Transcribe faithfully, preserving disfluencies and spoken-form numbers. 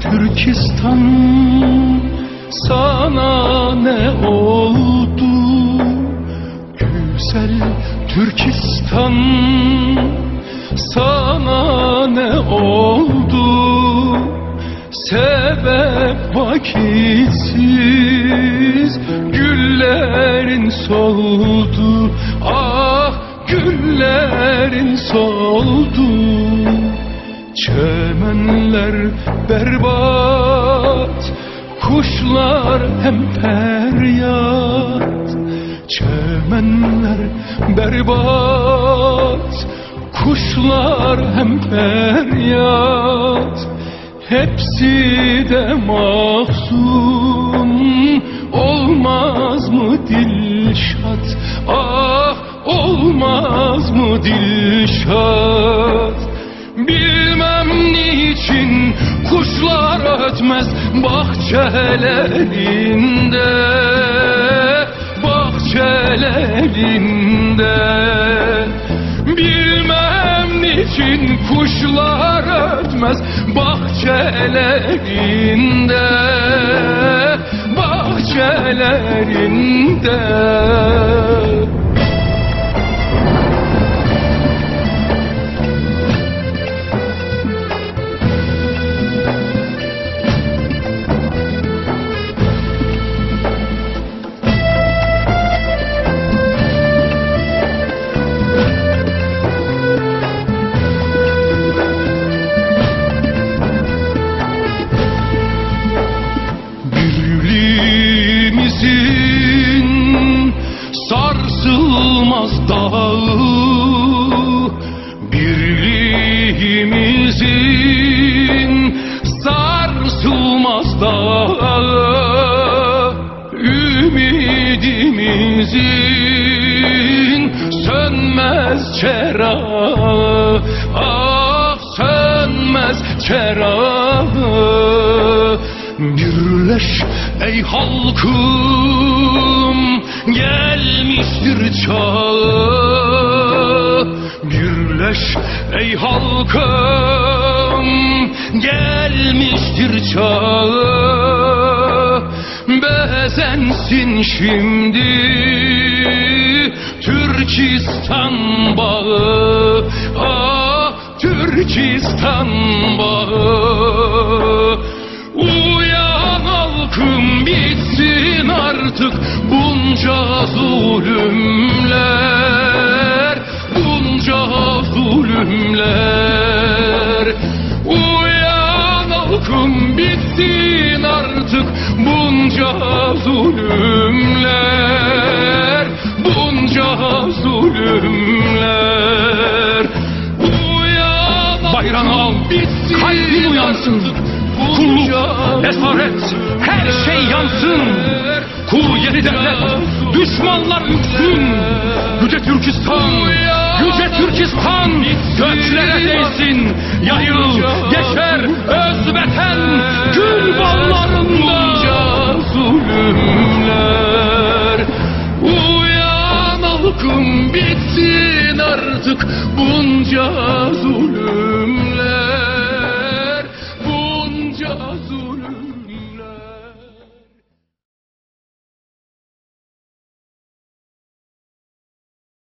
Türkistan, sana ne oldu? Güzel Türkistan, sana ne oldu? Sebep vakitsiz güllerin soldu. Ah, güllerin soldu. Çemenler berbat, kuşlar hem feryat. Çemenler berbat, kuşlar hem feryat. Hepsi de mahzun, olmaz mı Dilşat? Ah, olmaz mı Dilşat? Bilmem niçin kuşlar ötmez bahçelerinde, bahçelerinde. Bilmem niçin kuşlar ötmez bahçelerinde, bahçelerinde. Birliğimizin sarsılmaz dağı, birliğimizin sarsılmaz dağı, ümidimizin sönmez çerağı, ah, sönmez çerağı. Birleş ey halkım, gelmiştir çağı. Birleş ey halkım, gelmiştir çağı. Bezensin şimdi Türkistan bağı. Ah, Türkistan bağı. Uyan halkım, bitsin artık bunca zulümler, bunca zulümler. Uyan halkım, bitsin artık bunca zulümler, bunca zulümler. Uyan, bayrağını al, kalbin uyansın. Kulluk, esaret, her şey yansın. Kur yeni devlet, düşmanlar ürksün. Yüce Türkistan, yüce Türkistan göklere değsin. Yayıl, yeşer öz vatan gül bağlarında. Zulümler, uyan halkım, bitsin artık bunca zulüm.